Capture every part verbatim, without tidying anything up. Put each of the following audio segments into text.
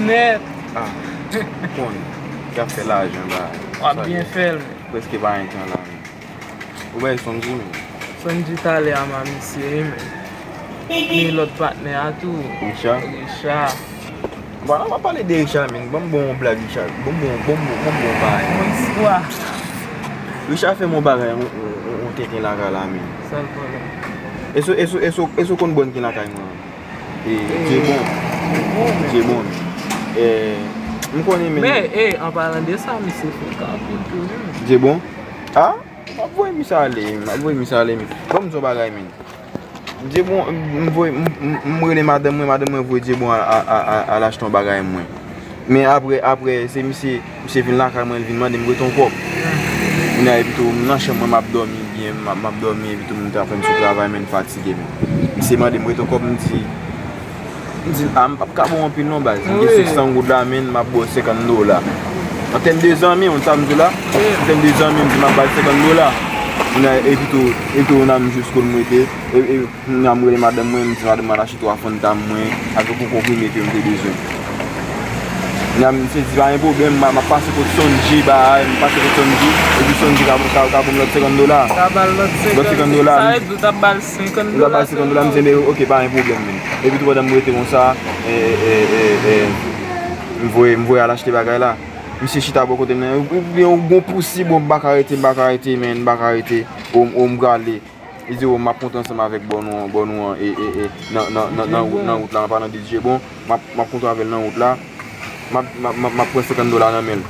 Nèt. Ah, ou konn, y ap fè lajan ba. W ap byen fè l, men. Prèske pa gen tan la, men. Ou bay Sonji, men. Sonji talè a ma misye, wi, men. Ni lòt patnè a tou. Richard? Richard. Bon, an pa pale de Richard, men. Ban m bon yon blag, Richard. Bon, bon, bon, bon, bon, bon bagay. Bon istwa. Richard fè m yon bagay, yon, yon, yon, yon tenten lakay la, men. Sa l fè la? Èske, èske, èske, èske w konn bòn ki lakay mwen an? E, Djebon. Djebon, men. Djebon. E, m konnen, men. Men, e, an palan de sa, misye frekan anpil tou, wi, men. Djebon? Ah? M ap voye misye ale, m ap voye misye ale, men. Ban m di w yon bagay, men. Djebon, m, m voye, m, m, m rele madanm mwen, madanm mwen voye Djebon al, al, al, al, al achte yon bagay mwen. Men apre, apre, se misye, misye vin lakay mwen, li vin mande m rete yon kòb. Kounye a, epi tou, m nan chanm mwen, m ap dòmi byen, m ap, m ap dòmi, epi tou, m ta fè m sou travay, men m fatige, men. Misye mande m rete yon kòb, m di, m di l, a, m p ap ka ba w anpil non, baz. M gen senk san goud la, men m ap ba w senkant dola. An tèm de zanmi, ou konn sa m di w la? An tèm de zanmi, m di m ap ba l senkant dola. Kounye a, epi tou, epi tou, n a m jis konn m rete. E, e, Kounye a m rele madanm mwen, m di madanm mwen al achte twa Fanta mwen, avèk yon konprime ke m te bezwen. Kounye a misye di pa gen pwoblèm, m a, m ap pase kot Sonji, bay, m pase kot Sonji, epi Sonji ka, ka, ka ban m lòt senkant dola. Ka ba l lòt senkant dola. Lòt senkant dola. Sa vle di w t ap ba l senkant dola. M t ap ba l senkant dola, m di, "Enben, oke, pa gen pwoblèm, men." Epi tou pandan m rete konsa, e, e, e, e, m voye, m voye al achte bagay la. Misye chita bò kote m nan, yon, yon gwo pousi, bon, m pa ka rete, m pa ka rete, men, m pa ka rete, o, o, m prale. Li di, "O, m ap monte ansanm avèk bòn ou an, bòn ou an, e, e, e, nan, nan, nan, nan wout, nan wout la, an palan de Djebon, m ap, m ap kontre avè l nan wout la, m ap, m ap, m ap, m ap pran senkant dola nan men l."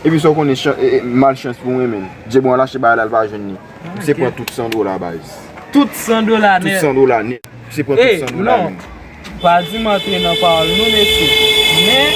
Epi sa w konnen, chan-, e, e, malchans pou mwen, men. Djebon al achte bagay la, l pa jwenn li. Misye pran tout san dola, baz. Tout san dola nèt? Tout san dola nèt. Misye pran tout san dola, men. Pa di m antre nan pawòl nou, mesye. Men,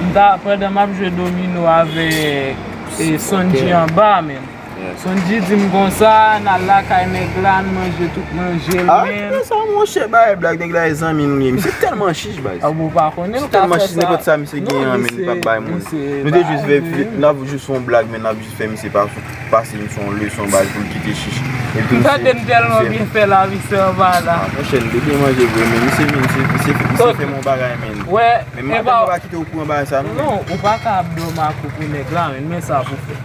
m ta, pandan m ap jwe domino avèk, e, Sonji anba, men. Sonji di m konsa, n al lakay nèg la, n manje tout manje l, men. Ah, men sa, monchè, bay blag, nèg la e zanmi nou ye. Misye tèlman chich, baz. Ah, bon, ou pa konnen l ka fè sa. Misye tèlman chich, nenpòt sa misye genyen an, men, li p ap bay moun. Nou te jis fè, n ap jis fè yon blag, men n ap jis fè misye pa pase misye yon leson, baz, pou l kite chich. Epi misye, misye. M tande m tèlman byen fè lavi sèvay la. Ah, monchè, nou te byen manje vre, men misye, misye, misye, misye fè m yon bagay, men. Men madanm ou pa kite w okouran bagay sa, non? Non, ou pa ka ap dòmi akopo nèg la, men, men sa pou fè.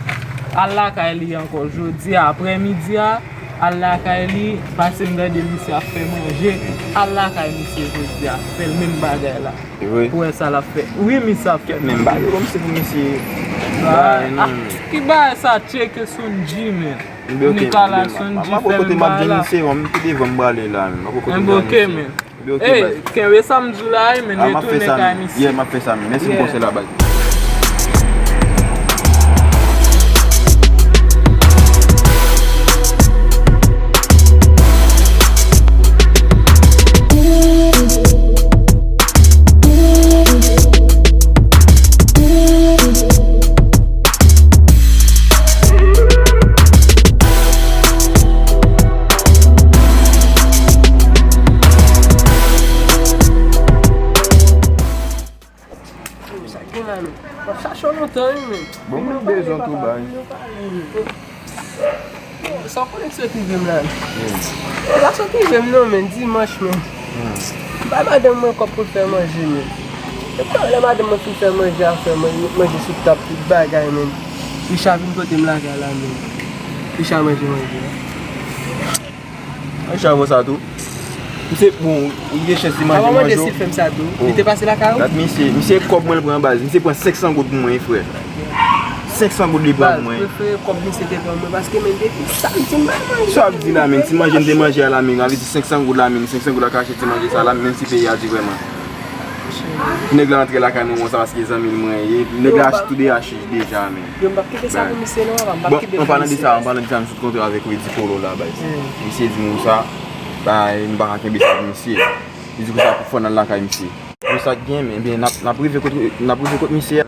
Al lakay li ankò jodi a, aprèmidi a, al lakay li, paske m gade misye ap fè manje, al lakay misye jodi a, fè l menm bagay la. Pou wè sa l ap fè. Wi, misye ap fè. Kèt, men m pa gen kòmsi pou misye. Bay, non. Ki bagay sa, tcheke Sonji, men. Nikalas Sonji fè l bagay la. M ap wè kote m ap jwenn misye, m pi devan m prale la, men. M ap wè kote m jwenn misye. Ey, kenbe sa m di w la, wi, men, retounen kay misye. Yeah, m ap fè sa, men. Mèsi pou konsèy la, baz. Sa gen la, men. M ap chache w lontan, wi, men. Bon, mwen bezwen tou, bay. Sa w konnen ki sot rive m la, men? Sa sot rive m non, men, dimanch, men. M bay madanm mwen kòb pou l fè manje, men. Epi lè madanm mwen fin fè manje, a fè manje, manje sou tab, tout bagay, men. Richard vin pote m lakay la, men. Richard manje manje a. An chavo sa tou. Misye, bon, ou gen chans li manje manje. Mwen mande si l fè m sa tou. Li te pase lakay ou? Gad misye, misye kòb mwen l pran baz. Misye pran senk san goud pou mwen, frè. Senk san goud li pran pou mwen. Baz, prefere kòb misye te pran mwen, paske men depi samdi m pa manje. Sa w ap di la, men, ti manje m te manje a la, men, sa vle di senk san goud la, men, senk san goud la ka achte ti manje sa la, menm si peyi a di vrèman. Nèg la antre lakay mwen konsa paske zanmi l mwen ye. Nèg la tou de achich deja, men. Yo, m p ap kite sa pou misye non, papa, m p ap kite l pou misye. Bon, an palan de sa, an palan de sa, m sot kontre avèk Reddy Polo la, baz. Misye di m konsa, bay, nou pa ka kenbe sa pou misye. Li di konsa pou fò n al lakay misye. Yo, sa k gen, men, ebyen, n ap, n ap rive kot, n ap rive kot misye a.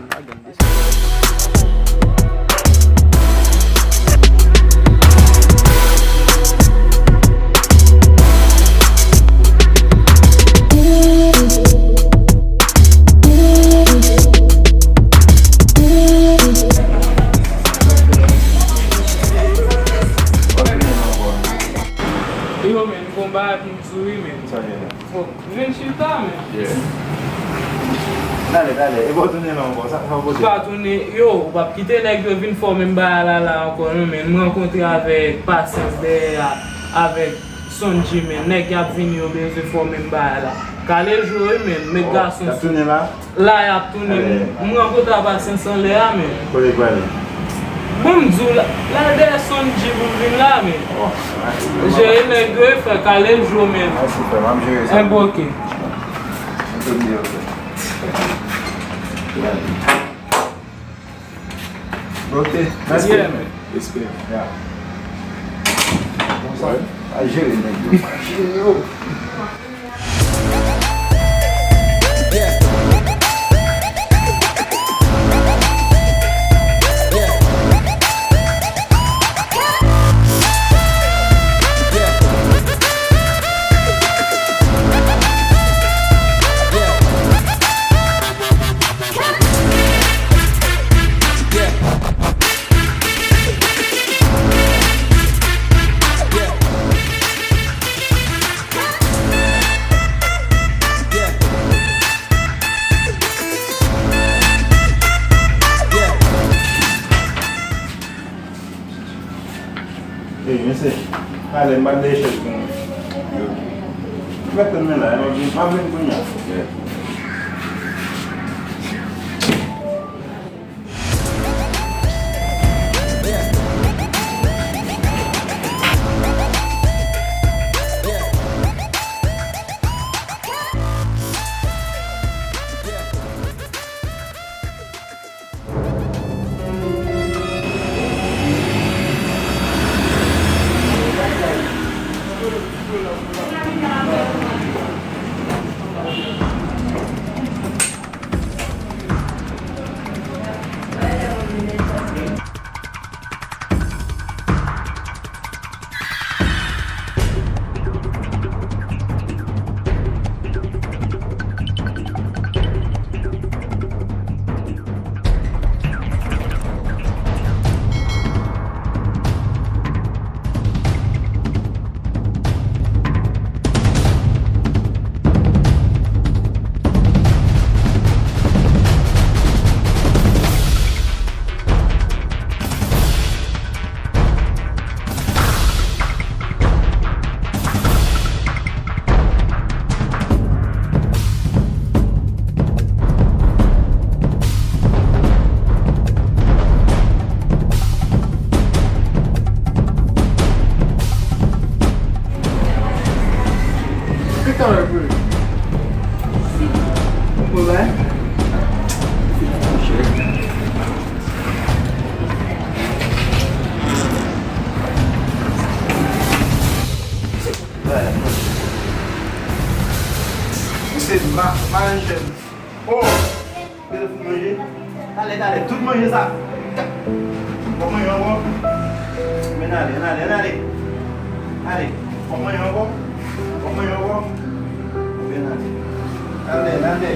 Yo, men, gon bagay pou m di w, wi, men. Sa gen la? Fòk vin chita, men. Yeah. Talè, talè, e pa w tounen la ankò, sa, sa w pote? Pa tounen, yo, ou p ap kite nèg yo vin fè w menm bagay la, la ankò, non, men m rankontre avèk Pasyans dèyè a, avèk Sonji, men nèg y ap vini, yo bezwen fè w menm bagay la. Kale jou, wi, men, met gason sou. Y ap tounen la? La, y ap tounen. M, m rankontre a Pasyans anlè a, men. Kote l prale? Bon, m di w, la, la dèyè Sonji pou l vin la, men. Jere nèg yo, frè, kale l jou, men. Mèsi, frè, m ap jere sa. Enben, oke. M te bliye, frè. Ok, mèsi. Yeah, man. Respè. Yeah. Konsa. Al jere nèg yo. Al jere yo. Ey, mesye, talè m pral dèyè chèz pou mwen. Ou mèt tann mwen la, m ap vin, m ap vin kounye a. Misye ma-, manje. Oh! Mete fout manje. Talè, talè, tout manje sa. Bon, manje ankò. Men ale, ale, ale. Ale. Bon, manje ankò. Bon, manje ankò. Men ale. Ale, ale.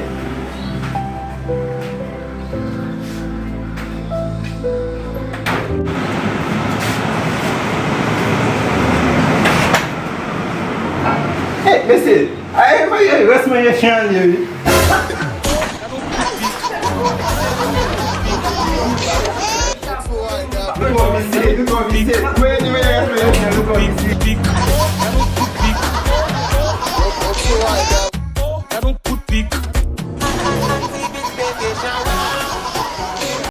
Hey, mesye! Ay, mwen, rès mwen ye chen an ye, wi. Nou twò visye, nou twò visye. Mwen, mwen, rès mwen ye chen, nou twò visye.